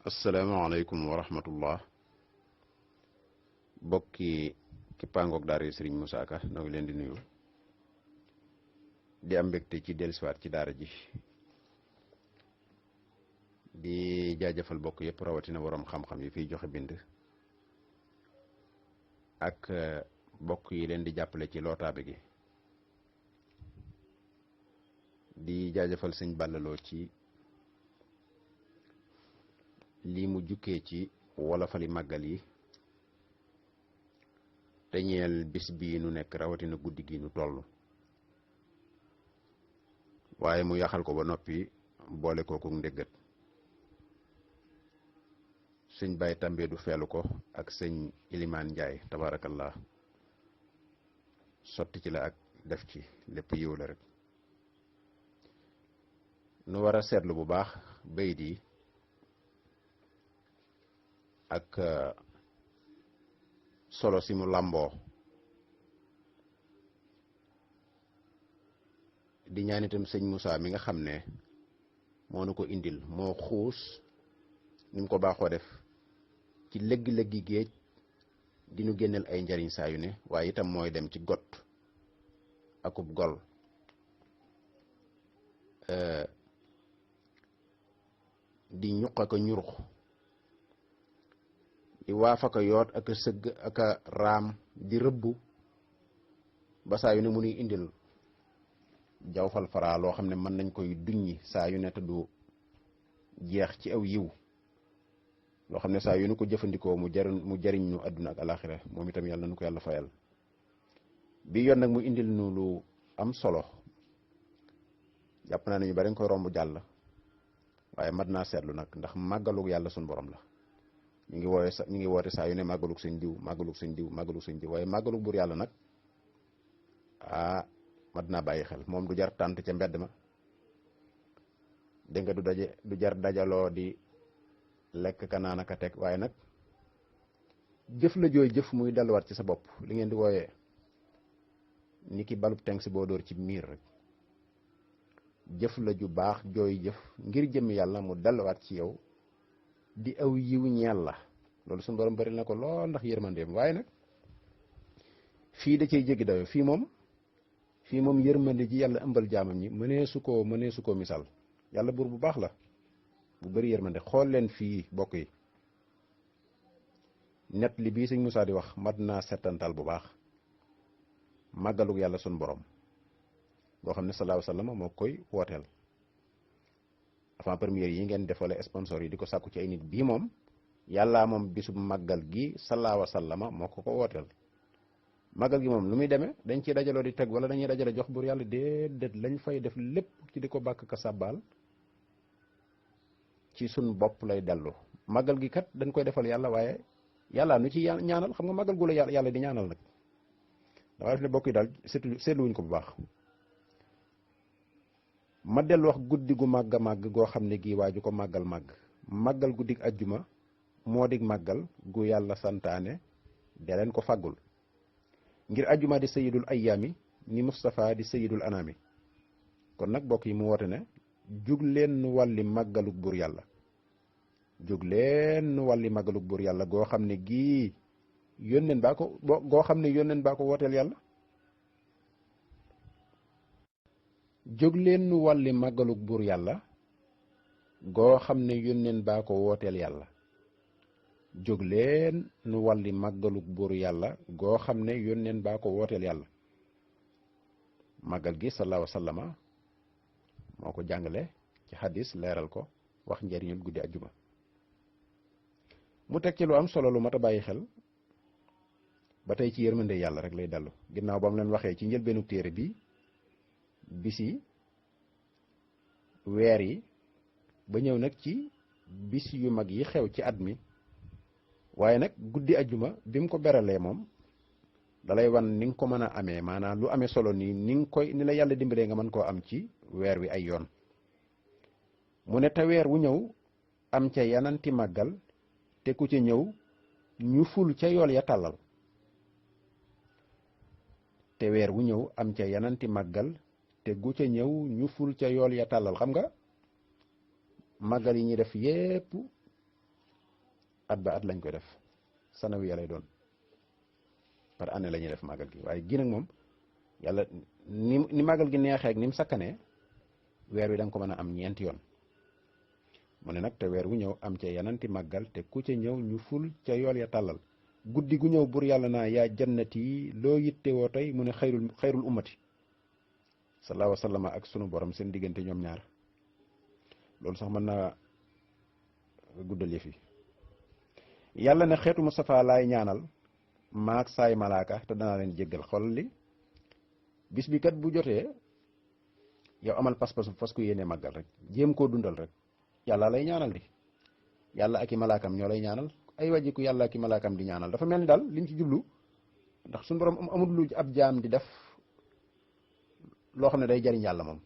asalaamaaleykum wa rahmatullah bokki kippaangoog daara Serigne Moussa Ka noo ngi leen di nuyu di am mbégte ci dellusiwaat ci daara ji di jaajëfal bokk yëpp rawatina borom xam-xam yi fiy joxe bind ak bokk yi leen di jàppale ci lootaabe gi di jaajëfal sëñ Ballaloo ci lii mu jukkee ci wolofali màggal yi te ñeel bis bii nu nekk rawatina guddi gi nu toll waaye mu yaxal ko ba noppi boole kooku ndéggat sëñ Baye També du feelu ko ak sëñ Ilimaan Njaay tabarakallah sotti ci la ak def ci lépp yiw la rek nu war a seetlu bu baax bayit yi ak solo si mu làmboo di ñaan itam sëñ Moussa mi nga xam ne moo nu ko indil moo xuus ni mu ko baaxoo def ci lëggi-lëggi géej di nu génneel ay njariñ saa yu ne waaye itam mooy dem ci got akub gol di ñuq ak a ñurux di waaf ak a yoot ak a sëgg ak a raam di rëbbu ba saa yu ne mu nuy indil jawfal fara loo xam ne mën nañ koy duññi saa yu ne te du jeex ci aw yiw loo xam ne saa yu ne ko jëfandikoo mu jariñ ñu àdduna ak alaxira moom itam yàlla nu ko yàlla fayal bi yoon nag mu indil nu lu am solo jàpp naa ne ñu bari nga koy romb jàll waaye mat naa seetlu nag ndax màggalug yàlla suñ borom la ñu ngi woote saa yu ne màggalug sëñ diw màggalug sëñ diw màggalug sëñ diw waaye màggalug buur yàlla nag mat naa bàyyi xel moom du jar tànt ca mbedd ma dégg nga du jar dajaloo di lekk ka naan ka teg waaye nag jëf la jooy jëf muy delluwaat ci sa bopp li ngeen di wooyee ni ki balub teng si boo dóor ci miir rek jëf la ju baax jooy jëf ngir jëmmi yàlla mu delluwaat ci yow di aw yiw ñeel la loolu suñu borom bari na ko lool ndax yërmandeem waaye nag fii da cay jéggi dayo fii moom yërmande ji yàlla ëmbal jaamam ñi mënee su ko misaal yàlla buur bu baax la bu bari yërmande xool leen fii bokk yi net li bii sëñ Moussa di wax mat naa settantal bu baax màggalug yàlla sun borom boo xam ne salaahu salaam moo koy wooteel avant première yi ngeen def wala sponsor yi di ko sàkku ci ay nit bii moom yàllaa moom bisub màggal gi salaahu salaam moo ko wooteel màggal gi moom lu muy demee dañ ciy dajaloo di teg wala dañuy dajale jox buur yàlla déedéet lañ fay def lépp ci di ko bàkk ka sàbbaal ci sun bopp lay dellu màggal gi kat dañ koy defal yàlla waaye yàlla nu ci ñaanal xam nga màggal gu la yàlla di ñaanal nag dama def ne bokk yi daal seetluwuñ ko bu baax ma dellu wax guddi gu màgg a màgg goo xam ne gii waaju ko màggal guddig ajjuma moo dig màggal gu yàlla santaane de leen ko fàggul ngir ajjuma di sayidul ayyaami ni Moustapha di sayidul anaami kon nag bokk yi mu woote ne jug leen nu wàlli màggalug buur yàlla jug leen nu wàlli màggalug buur yàlla goo xam ne gii yónneen baa ko wooteel yàlla jóg leen nu wàlli màggalug buur yàlla goo xam ne yónneen baa ko wooteel yàlla jóg leen nu wàlli màggalug buur yàlla goo xam ne yónneen baa ko wooteel yàlla màggal gi sallallahu sallama moo ko jàngale ci xadis leeral ko wax njariñul guddi ajjuma mu teg ci lu am solo lu mat a bàyyi xel ba tey ci yërmande yàlla rek lay dellu ginnaaw ba mu leen waxee ci njëlbeenu téere bi bisi weer yi ba ñëw nag ci bis yu mag yi xew ci at mi waaye nag guddi ajjuma bi mu ko beralee moom dalay wan ni nga ko mën a amee maanaam lu amee solo nii ni la yàlla dimbalee nga mën koo am ci weer wi ay yoon mu ne te weer wu ñëw am ca yananti màggal te ku ca ñëw ñu ful ca yool ya tàllal te weer wu ñëw am ca yananti màggal te gu ca ñëw ñu ful ca yool ya tàllal xam nga màggal yi ñuy def yépp at ba at lañ koy def sanawiya lay doon par année la ñuy def màggal gi waaye gi nag moom yàlla ni màggal gi neexee ak ni mu sakkanee weer wi da nga ko mën a am ñeenti yoon mu ne nag te weer wu ñëw am ca yananti màggal te ku ca ñëw ñu ful ca yool ya tàllal guddi gu ñëw bur yàlla naa yaa jannati loo yitte woo tey mu ne xayrul ummati sallallahu wa sallama ak sunu borom seen diggante ñoom ñaar loolu sax mën naa guddal yëf yi yàlla ne xeetu Mustafa laay ñaanal maak saay malaaka te danaa leen jéggal xol li bis bi kat bu jotee yow amal pas-pas fas ko yéene màggal rek jéem koo dundal rek yàlla lay ñaanal di yàlla ak i malaakam ñoo lay ñaanal ay wajiku yàlla ak i malaakam di ñaanal dafa mel ni daal liñ ci jublu ndax suñu borom amul lu ab jaam di def loo xam ne day jariñ yàlla moom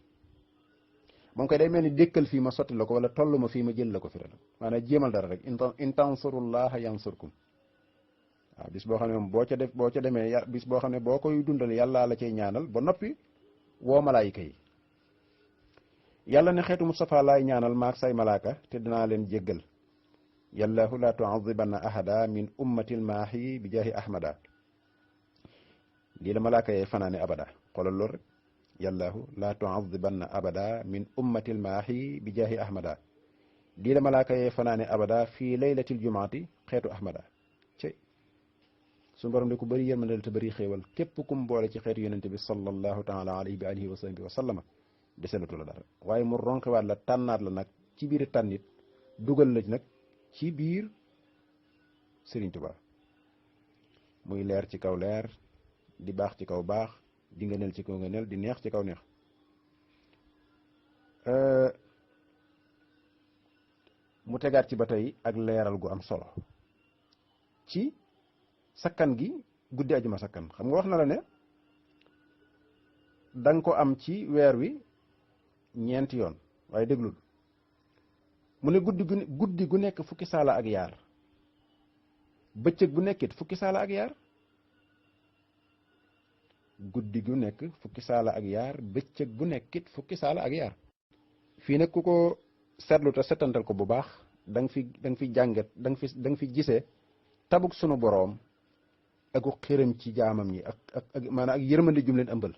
koy day mel ni dékkal fii ma sotti la ko wala toll ma fii ma jël la ko fi rek maanaam jéemal dara rek in tansurullaha yansurkum waaw bis boo xam ne moom boo ca demee bis boo xam ne boo koy dundal yàlla la cay ñaanal ba noppi woo malaayika yi yàlla ne xeetu Mustafa laay ñaanal maak say malaaka te dinaa leen jéggal yàllahu la tuazibanna ahada min ummatil maahi bi jaahi ahmada lii la malaaka yee fanaane abada xoolal loolu rek yàllahu la tuazibanna abada min ummatil maahi bi jaahi ahmada lii la malaaka yee fanaane abada fii laylatil jumaati xeetu ahmada ci suñu borom de ku bëri yërmande te bëri xéewal képp kum boole ci xeetu yonente bi sallallahu taala alayhi bi alihi wa sahbihi wa sallama deselatu la dara waaye mu ronkewaat la tànnaat la nag ci biir tànnit dugal la nag ci biir Serigne Touba muy leer ci kaw leer di baax ci kaw baax di ngëneel ci kaw ngëneel di neex ci kaw neex mu tegaat ci ba tey ak leeral gu am solo ci sakkan gi guddi ajuma sakkan xam nga wax na la ne danga ko am ci weer wi ñeenti yoon waaye déglul mu ne guddi gu nekk fukki saala ak yaar bëccëg bu nekkit fukki saala ak yaar guddi gu nekk fukki saala ak yaar bëccëg bu nekkit fukki saala ak yaar fii nag ku ko seetlu te setantal ko bu baax da nga fi jàngat da nga fi gisee tabuk sunu boroom aku xëram ci jaamam ñi ak maanaam ak yërmande jum leen ëmbal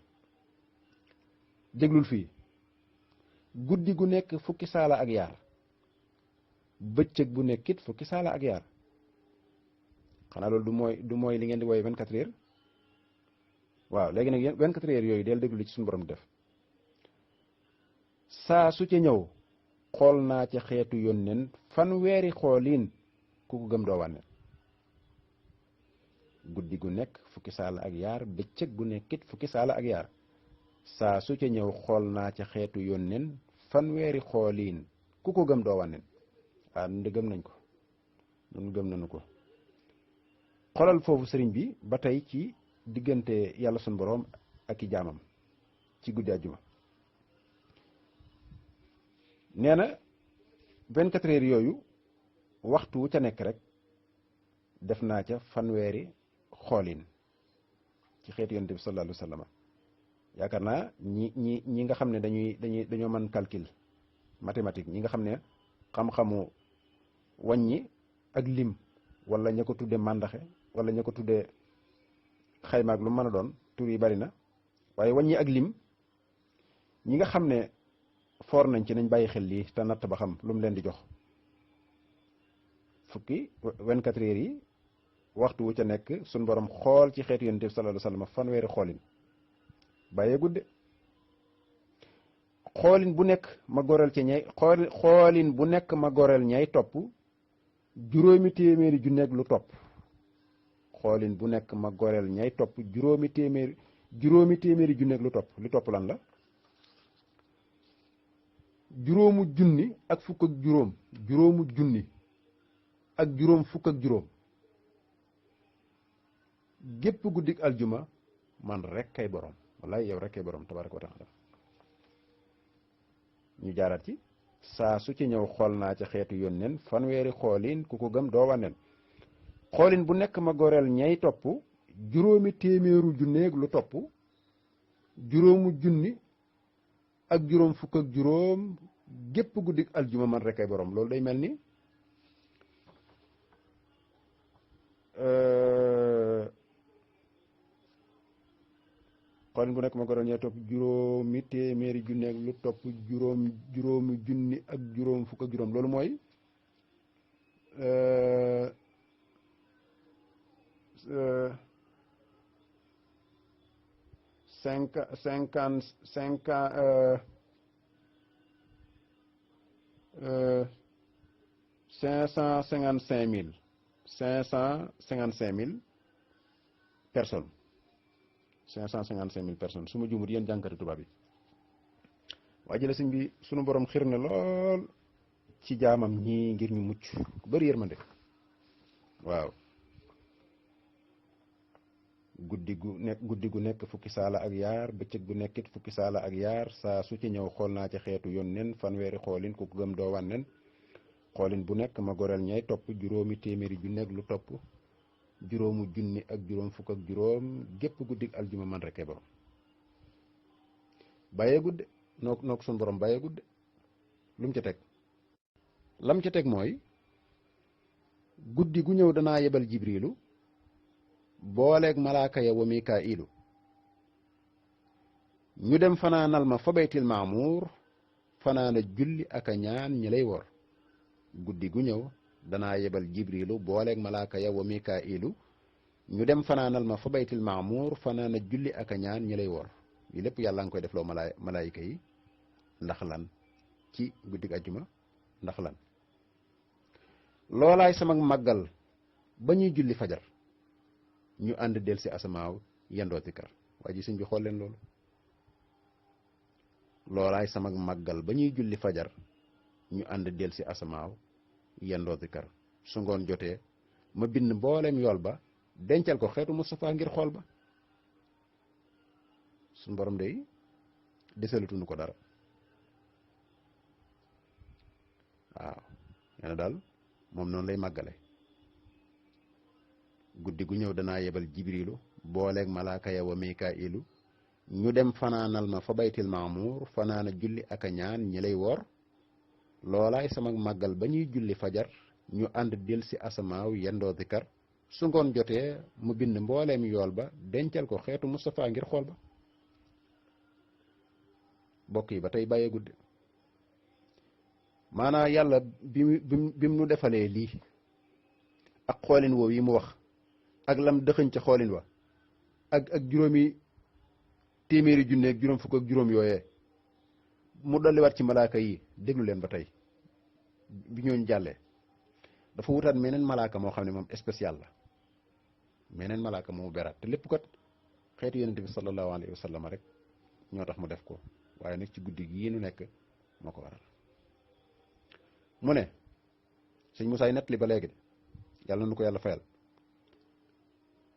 déglul fii guddi gu nekk fukki saala ak yaar bëccëg bu nekkit fukki saala ak yaar xanaa loolu du mooy li ngeen di wooye 24 heures waaw léegi nag 24 heures yooyu del déglu ci suñu borom def saa su ca ñëw xool naa ca xeetu yónneen fanweeri xooliin ku ko gëm doo wànneen guddi gu nekk fukki saala ak yaar bëccëg bu nekkit fukki saala ak yaar saa su ca ñëw xool naa ca xeetu yónneen fanweeri xooliin ku ko gëm doo wànneen waaw nun gëm nañ ko nun gëm nañu ko xoolal foofu sëriñ bi ba tey ci diggante yàlla sunu boroom ak i jaamam ci guddi àjjuma nee na 24 heures yooyu waxtu wu ca nekk rek def naa ca fanweeri xoolin ci xeetu yonent bi sallallahu alayhi wa sallam yaakaar naa ñi nga xam ne dañoo mën calcul mathématique ñi nga xam ne xam-xamu wàññi ak lim wala ña ko tudde màndaxe wala ña ko tudde xayma ak lu mën a doon tur yi bari na waaye wàññi ak lim ñi nga xam ne foor nañ ci nañ bàyyi xel lii te natt ba xam lu mu leen di jox fukki 24 heures yi waxtu wu ca nekk suñ borom xool ci xeetu yonent bi sallallahu alayhi wa sallam fanweeri xoolin bàyyee gudde xoolin bu nekk ma goreel ci ñay xoolin bu nekk ma goreel ñay topp juróomi téeméeri junneeg lu topp xoolin bu nekk ma goreel ñay topp juróomi téeméeri junneeg lu topp lan la juróomu junni ak fukk ak juróom juróomu junni ak juróom fukk ak juróom gépp guddik aljuma man rek kay borom wallaay yow rek kay borom tabaraka wa taala ñu jaaraat ci saa su ci ñëw xool naa ca xeetu yónneen fanweeri xoolin ku ko gëm doo wànneen xoolin bu nekk ma goreel ñay topp juróomi téeméeru junneeg lu topp juróomu junni ak juróom fukk ak juróom gépp guddik aljuma man rek kay borom loolu day mel ni xoolin bu nekk ma ko doon ñee topp juróomi téeméeri junni ak lu topp juróomi junni ak juróom fukk ak juróom loolu mooy cinquante 555 000 555 000 personnes 555 000 personnes su ma juumut yéen jànkati tubaab yi waaye jële sëñ bi sunu borom xir na lool ci jaamam ñii ngir ñu mucc ku bëri yërmande waaw guddi gu nekk fukki saala ak yaar bëccëg gu nekkit fukki saala ak yaar saa su ci ñëw xool naa ci xeetu yónneen fanweeri xoolin ku gëm doo wànneen xoolin bu nekk ma goreel ñay topp juróomi téeméeri junni ak lu topp juróomu junni ak juróom fukk ak juróom gépp guddig aljuma man rekkee borom bàyyee gudde nook sun borom bàyyee gudde lu mu ca teg lam ca teg mooy guddi gu ñëw danaa yebal jibrilu booleeg malaaka ya wa mikaa'ilu ñu dem fanaanal ma fa baytil maamuur fanaana julli ak a ñaan ñi lay wor guddi gu ñëw danaa yebal jibrilu booleeg malaaka ya wa mikaa'ilu ñu dem fanaanal ma fa baytil maamuur fanaana julli ak a ñaan ñi lay wor yi lépp yàlla nga koy def loo malaayika yi ndax lan ci guddig ajjuma ndax lan loolaay sama màggal ba ñuy julli fajar ñu ànd del si asamaaw yendoo zikar waa ji sëñ bi xool leen loolu loolaay sama màggal ba ñuy julli fajar ñu ànd del si asamaaw yendoo zikar su ngoon jotee ma bind mboolem yool ba dencal ko xeetu Moustapha ngir xool ba suñu borom day desalatuñu ko dara waaw nee na daal moom noonu lay màggale guddi gu ñëw danaa yebal jibrilu booleeg malaaka ya wa mikaa'ilu ñu dem fanaanal ma fa baytil maamuur fanaana julli ak a ñaan ñi lay wor loolaay sama màggal ba ñuy julli fajar ñu ànd del si asamaaw yendoo zikar su ngoon jotee mu bind mbooleem yool ba dencal ko xeetu Moustapha ngir xool ba bokk yi ba tey bàyyee guddi maanaa yàlla bi mu nu defalee lii ak xoolin woow yi mu wax ak lam dëxëñ ca xoolin wa ak juróomi téeméeri junne ak juróom fukk ak juróom yooyee mu dolliwaat ci malaaka yi déglu leen ba tey bi ñooñu jàllee dafa wutaat meneen malaaka moo xam ne moom spécial la meneen malaaka moomu beraat te lépp kat xeetu yonent bi sallallahu alayhi wa sallam rek ñoo tax mu def ko waaye nag ci guddi gi nu nekk moo ko waral mu ne sëñ Musaa nett li ba léegi de yàlla nu ko yàlla fayal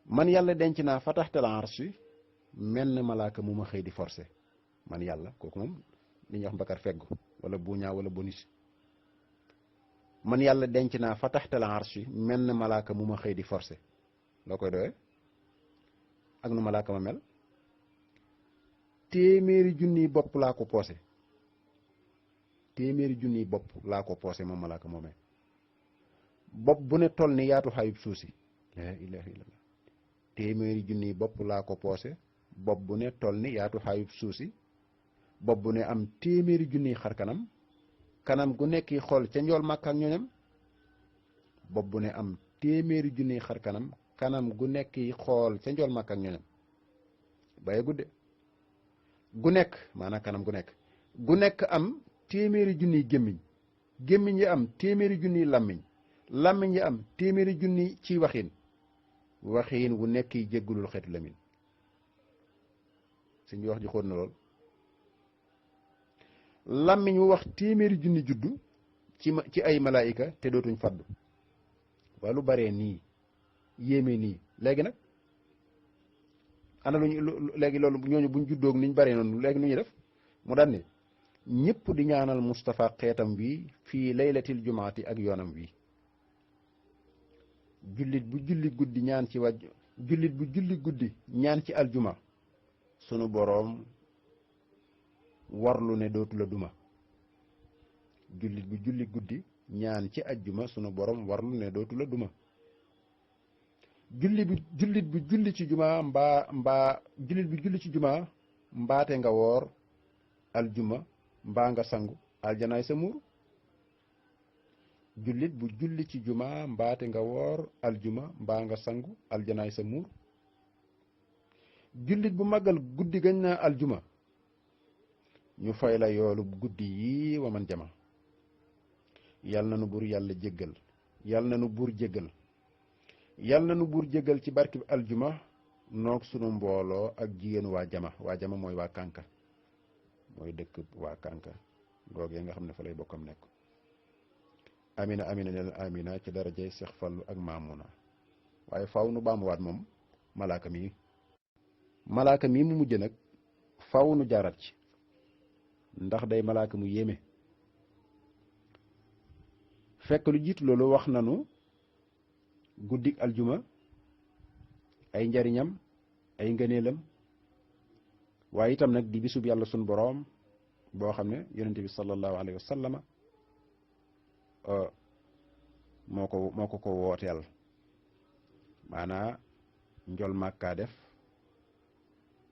man yàlla denc naa fa taxtal arshi menn malaaka mu ma xëy di forcé man yàlla kooku moom li ñuy wax mbakar feggu wala buñaa wala bonus man yàlla denc naa fa taxtal arshi menn malaaka mu ma xëy di forcé loo koy doyee ak nu malaaka ma mel téeméeri junniy bopp laa ko poosé téeméeri junniy bopp laa ko poosé moom malaaka moomee bopp bu ne toll ni yaatu xayub suuf si la ilaha illallah téeméeri junniy bopp laa ko poosé bopp bu ne toll ni yaatu xayub suuf si bopp bu ne am téeméeri junniy xar kanam kanam gu nekk xool ca njool màkk ak ñoñam bopp bu ne am téeméeri junniy xar kanam kanam gu nekk xool ca njool màkk ak ñoñam baye gudde gu nekk maanaam kanam gu nekk am téeméeri junniy gémmiñ yi am téeméeri junniy làmmiñ yi am téeméeri junniy ci waxiin wu nekk yi jéggulul xeetu lamin suñ bi wax ji xóot na lool làmmiñ wu wax téeméeri junni juddu ci ay malaayika te dootuñ faddu waa lu baree nii yéeme nii léegi nag ana léegi loolu ñooñu buñ juddoog niñ baree noonu léegi nu ñuy def mu daan ne ñëpp di ñaanal Moustapha xeetam wi fii laylatil jumaati ak yoonam wi jullit bu julli guddi ñaan ci ñaan ci aljuma sunu boroom warlu ne dootu la duma jullit bu julli guddi ñaan ci ajjuma sunu boroom warlu ne dootu la duma jullit bu julli ci jumaa mbaa jullit bu julli ci jumaa mbaate nga woor aljuma mbaa nga sangu aljanaay sa muur. jullit bu julli ci jumaa mbaate nga woor aljuma mbaa nga sangu aljanaay sa muur. jullit bu màggal guddi gañ naa aljuma ñu fay la yoolu guddi yi wa man jama. yal na nu buur yàlla jéggal yal na nu buur jéggal yal na nu buur jéggal ci barki bi aljuma noog sunu mbooloo ak jigéenu waa jama mooy waa kànka mooy dëkk waa kànka googee nga xam ne fa lay bokkam nekk. amina amina neel amina ci darajey Seex Fallu ak Maamuna. waaye faaw nu baamuwaat moom malaaka mi mu mujj nag faaw nu jaarat ci ndax day malaaka mu yéeme. fekk lu jiitu loolu wax nanu guddik aljuma ay njariñam ay ngëneelam waaye itam nag di bisub yàlla sun boroom boo xam ne yonente bi sallallahu alayhi wa sallama moo ko wooteel. maanaa njol màkkaa def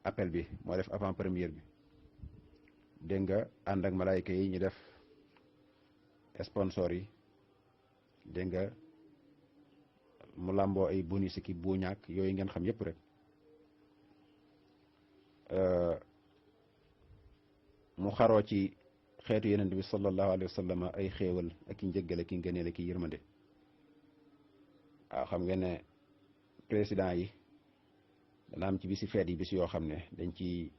appel bi moo def avant première bi dégg nga ànd ak malaayka yi ñu def sponsor yi dégg nga mu làmboo ay bonus ki buuñaak yooyu ngeen xam yépp rek. mu xaroo ci xeetu yenent bi sallallahu alayhi wa sallam ay xéewal ak i njëggale ki ngëneel ak i yërmande. waaw xam ngeen ne président yi dana am ci bisi feet yi bis yoo xam ne dañ ci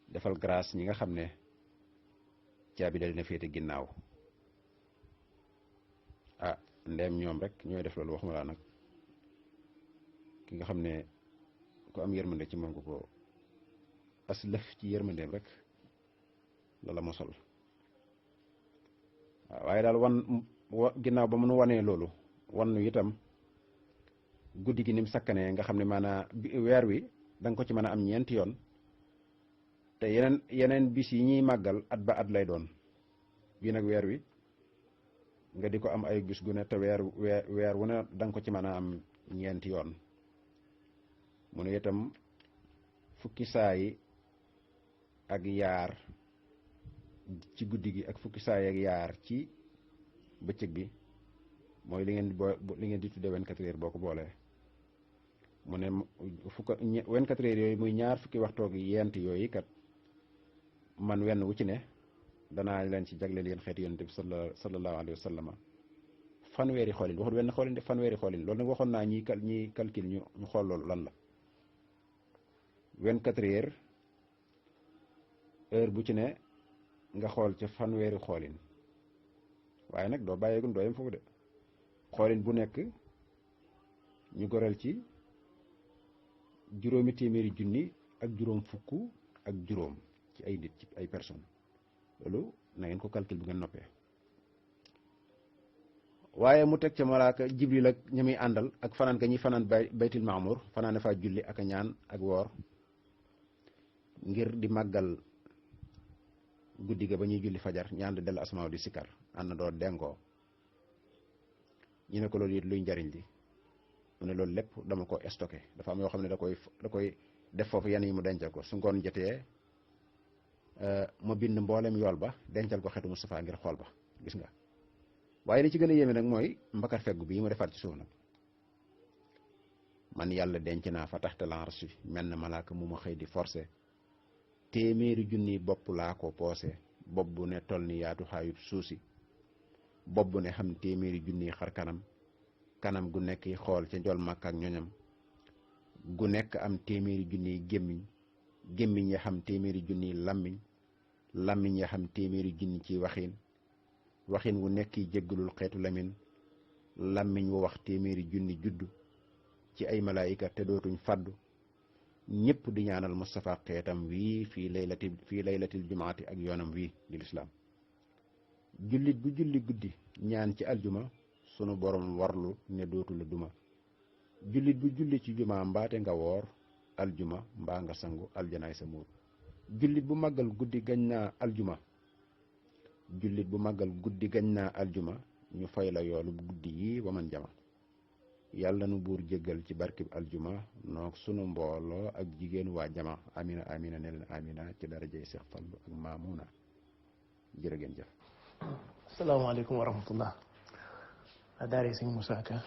defal grâce ñi nga xam ne caabi dal dina féete ginnaaw. ndeem ñoom rek ñooy def loolu waxuma laa nag ki nga xam ne ku am yërmande ci moom ko as lëf ci yërmandeem rek lala mosal. waaw waaye daal ginnaaw ba mu nu wanee loolu wan nu itam guddi gi ni mu sakkanee nga xam ne maanaa weer wi da nga ko ci mën a am ñeenti yoon te yeneen bis yi ñuy màggal at ba at lay doon bii nag weer wi nga di ko am ay bis gu ne te weer wu ne da nga ko ci mën a am ñeenti yoon. mu ne itam fukki saa yi ak yaar ci guddi gi ak fukki saa yi ak yaar ci bëccëg bi mooy li ngeen di tudde 24 heures boo ko boolee. mu ne 24 heures yooyu muy ñaar fukki waxtoog yent yooyu kat man wenn wu ci ne danaa leen ci jagleel yéen xeeti yonent bi sallallahu alayhi wa sallam fanweeri xoolin waxul wenn xoolin de fanweeri xoolin loolu nag waxoon naa ñiy calcul ñu xool loolu lan la. 24 heures heure bu ci ne nga xool ca fanweeri xoolin waaye nag doo bàyyeegum doo yem foofu de xoolin bu nekk ñu goreel ci juróomi téeméeri junni ak juróom fukk ak juróom ci ay nit ci ay personnes loolu na ngeen ko calcul bu ngeen noppee. waaye mu teg ca malaaka jibril ak ña muy àndal ak fanaan ga ñuy fanaan baytil maamur fanaan dafa julli ak a ñaan ak woor ngir di màggal guddi ga ba ñuy julli fajar ñaan di dellu asamaaw di sikkar ànd doo dengoo. ñu ne ko loolu it luy njariñ li mu ne loolu lépp dama ko stocké dafa am yoo xam ne da koy def foofu yenn yi mu dencal ko su ngoon jotee ma bind mboolem yool ba dencal ko xetu Moustapha ngir xool ba gis nga. waaye li ci gën a yéeme nag mooy mbakar feggu bii mu defaat ci suuf nag man yàlla denc naa fa taxte l'Arsh mel na malaaka mu ma xëy di forcé téeméeri junni bopp laa ko poosé bopp bu ne toll ni yaatu xaayub suusi bopp bu ne xam téeméeri junni xar kanam gu nekk xool ca njol màkk ak ñoñam gu nekk am téeméeri junni gémmiñ ya xam téeméeri junni làmmiñ ya xam téeméeri junni ci waxin wu nekk jéggalul xeetu làmmiñ wu wax téeméeri junni juddu ci ay malaayika te dootuñ fàddu ñëpp di ñaanal Moustapha xeetam wii fii laylatil jumaati ak yoonam wii di lislaam. jullit bu julli guddi ñaan ci aljuma sunu borom warlu ne dootu la duma. jullit bu julli ci juma mbaate nga woor aljuma mbaa nga sangu aljanaay sa muur. jullit bu màggal guddi gañ naa aljuma ñu fay la yoolu guddi yi wa man jama. yàlla nu buur jéggal ci barkib aljuma noog sunu mbooloo ak jigéen waa jama amina amina ne leen amina ci darajey Seex Fallu ak Maamuna jërë ngeen jëf. asalaamaaleykum wa rahmatullah daara sëñ Moussa Ka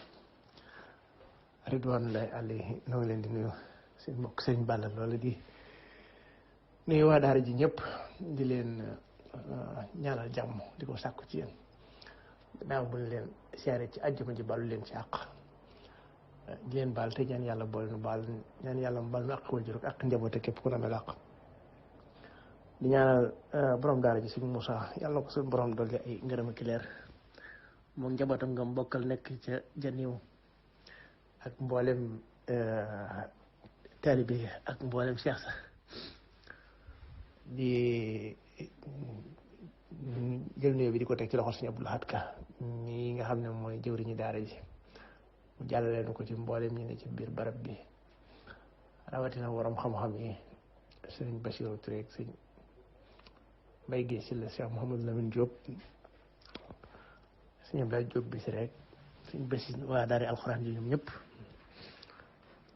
ridwanullahi alayhi noo ngi leen di nuyu seen mbokk sëñ Balla loolu di nuyu waa daara ji ñëpp di leen ñaanal jàmm di ko sàkku ci yéen gannaaw bu ñu leen siyaare ci àjjuma ji balu leen ci àq di leen baal te ñaan yàlla boole nu baal ñaan yàlla mu baal nu àq wajur ak njaboote képp ku na mel àq di ñaanal borom daara ji sëñ Moussa yàlla na ko suñu borom dolli ay ngërëm ak leer moom njabootam nga mbokkal nekk ca janiw ak mboolem taalibe ak mboolem Cheikh sax di jël nuyoo bi di ko teg ci loxo Sëñ Abdou Lahad Ka ñi nga xam ne mooy jëwriñu daara ji mu jàllale nu ko ci mboolem ñi ne ci biir barab bi rawatina waroom xam-xam yi sëriñ Bassirou Touré ak sëñ Mbaye Guèye si la Cheikh Mouhamadou Lamine Diop sëñ Abdoulaye Diop bi si rek sëñ Bassi waa daara alxuraan ji ñoom ñëpp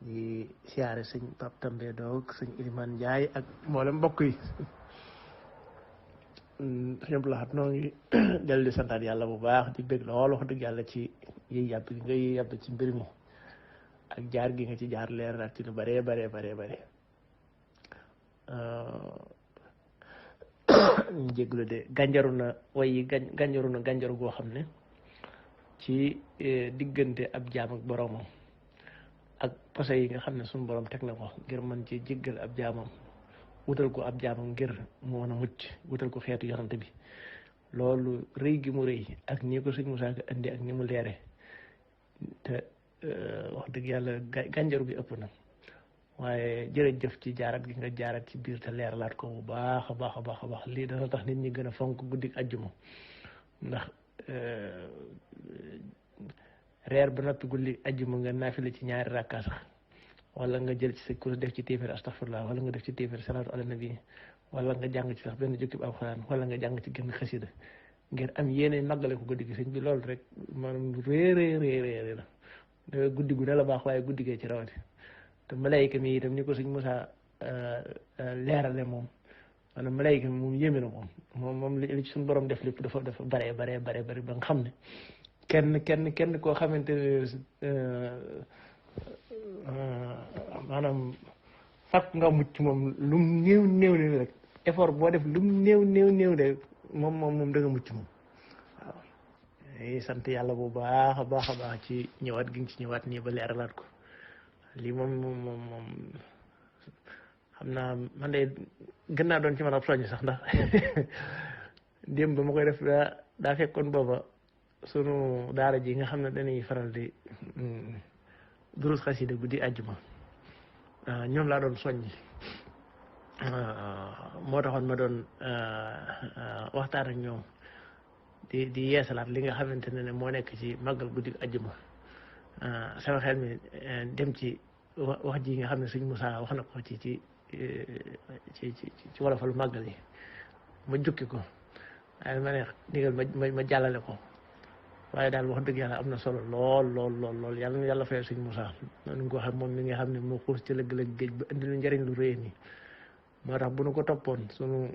di siyaare sëñ Pape Tambe Doog sëñ Iliman Ndiaye ak mboolem mbokk yi sëñ Abdou Lahad noo ngi dellu di santaat yàlla bu baax di bëgg lool wax dëgg yàlla ci yiy yàpp gi nga yiy yàpp ci mbir mi ak jaar gi nga ci jaar leer ak ci lu bare bare bare bare ñu jégalu de gànjaru na way yi gànjaru na gànjaru goo xam ne ci diggante ab jaam ak boroomam ak posé yi nga xam ne suñu borom teg na ko ngir mën ci jéggal ab jaamam wutal ko ab jaamam ngir mu mën a mucc wutal ko xeetu yonante bi loolu rëy gi mu rëy ak ni ko sëñ Moussa Ka indi ak ni mu leere te wax dëgg yàlla gànjaru gi ëpp na waaye jërëjëf ci jaarat gi nga jaarat ci biir te leeralaat ko bu baax a baax a baax a baax lii dana tax nit ñi gën a fonk guddik àjjuma ndax reer ba noppi guddi àjjuma nga naafila ci ñaari rakka sax wala nga jël ci sa kurus def ci téeméer astaghfirullah wala nga def ci téeméer salaatu ala nabi wala nga jàng ci sax benn jukkib alxuraan wala nga jàng ci genn xasida ngir am yéene màggale ko guddi gi sëñ bi loolu rek maanaam réeréeréeréeré la guddi gu ne la baax waaye guddi gee ci rawati te malayka mi itam ni ko sëñ Moussa leerale moom maanaam malayka mi moom yéeme na moom li ci suñu borom def lépp dafa bare ba nga xam ne kenn koo xamante ne maanaam fàkk nga mucc moom lu mu néew ne rek effort boo def lu mu néew de moom da nga mucc moom waaw sant yàlla bu baax a baax ci ñëwaat gi nga ci ñëwaat nii ba leeralaat ko lii moom xam naa man de gën naa doon ci man ab soññ sax ndax démb ba ma koy def daa fekkoon booba sunu daara ji nga xam ne dañuy faral di durus xasida guddi àjjuma ñoom laa doon soññ moo taxoon ma doon waxtaan ak ñoom di yeesalaat li nga xamante ne moo nekk ci màggal guddi àjjuma sama xel mi dem ci wax ji nga xam ne sëñ Moussa wax na ko ci wolofalu màggal yi ma jukki ko waaye ma ne digal ma jàllale ko waaye daal wax dëgg yàlla am na solo lool yàlla na yàlla fayal sëñ Moussa noonu nga ko xam moom mi nga xam ne moo xuus ci lëgg-lëgg géej ba indi lu njëriñ lu rëy nii moo tax bu nu ko toppoon sunu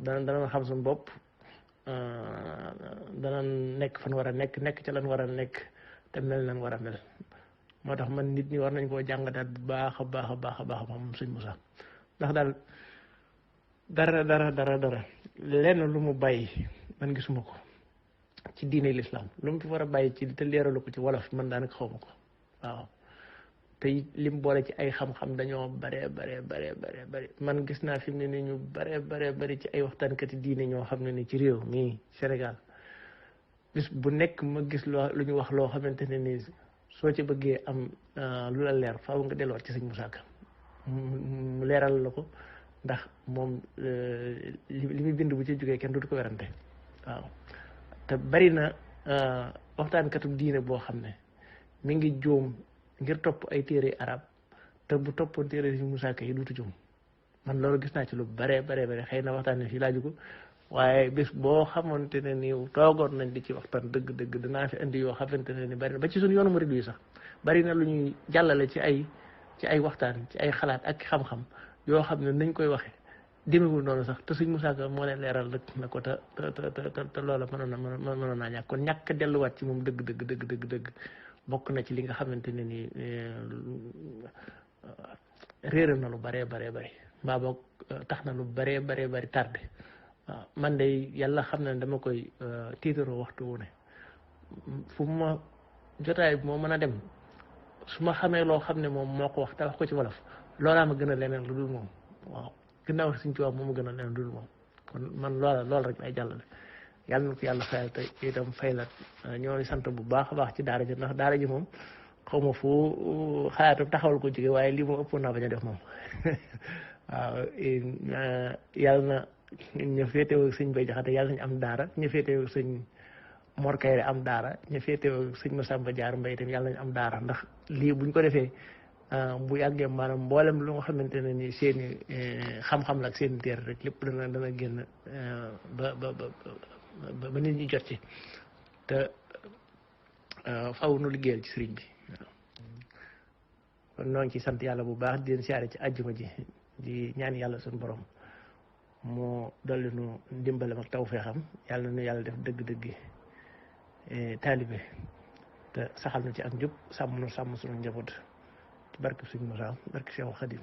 dana xam suñu bopp dana nekk fan war a nekk ca lan war a nekk te mel nan war a mel moo tax man nit ñi war nañ koo jàngataat bu baax a baax moom sëñ Moussa ndax daal dara lenn lu mu bàyyi man gisuma ko ci diine l'islam lu mu fi war a bàyyi ci te leeralu ko ci wolof man daanaka xaw ma ko waaw te lim boole ci ay xam-xam dañoo bare man gis naa fi mu ne ni ñu bare ci ay waxtaankati diine ñoo xam ne ni ci réew mii Sénégal bis bu nekk ma gis lu ñu wax loo xamante ne ni soo ci bëggee am lu la leer faaw nga delluwaat ci sëñ Moussa Ka mu leeral la ko ndax moom li muy bind bu ci jógee kenn du ko werante waaw te bari na waxtaankatu diine boo xam ne mi ngi juum ngir topp ay téere arab te bu toppoon téere sëñ Moussa Ka yi duutu juum man loolu gis naa ci lu bare xëy na waxtaan ne fii laaju ko waaye bis boo xamante ne ni toogoon nañ di ci waxtaan dëgg-dëgg dinaa fi indi yoo xamante ne ni bari na ba ci suñu yoonu murid yi sax bari na lu ñuy jàllale ci ay waxtaan ci ay xalaat ak xam-xam yoo xam ne nañ koy waxe demewul noonu sax te suñ Musaa Ka moo leen leeral rek na ko te loola mënoon naa ñàkk kon ñàkk a delluwaat ci moom dëgg bokk na ci li nga xamante ne ni réeral na lu baree bari mbaa boog tax na lu baree bari tardé waaw man de yàlla xam na ne dama koy tiitaroo waxtu wu ne fu ma jotaay bi moo mën a dem su ma xamee loo xam ne moom moo ko wax te wax ko ci wolof loolaa ma gën a leneen lu dul moom waaw ginnaaw suñ ci wax moom ma gën a leneen lu dul moom kon man loolu rek lay jàllale yàlla na ko yàlla fayal te itam fay la ñoo ngi sant bu baax a baax ci daara ji ndax daara ji moom xaw ma fu xalaatam taxawal ko jóge waaye lii moom ëppoon naa bañ a def moom waaw yàlla na ñu féetewoo sëñ Bay Jaxate yàlla nañu am daara ñu féetewoo sëñ Mor Kayre am daara ñu féetewoo sëñ Masamba Jaar Mbay itam yàlla nañu am daara ndax lii buñ ko defee bu yàggee maanaam mboolem lu nga xamante ne ni seeni xam-xam la ak seeni téere rek lépp dana génn ba nit ñi jot ci te faw nu liggéeyal ci sëriñ bi kon noo ngi ci sant yàlla bu baax di leen siyaare ci àjjuma ji di ñaan yàlla suñu borom moo dolli nu ndimbalam ak tawfeexam yàlla nu yàlla def dëgg-dëgg taalibe te saxal nu ci ak njub sàmm nu sàmm suñu njaboot ci barke suñu Musaa barke Seexul Xadim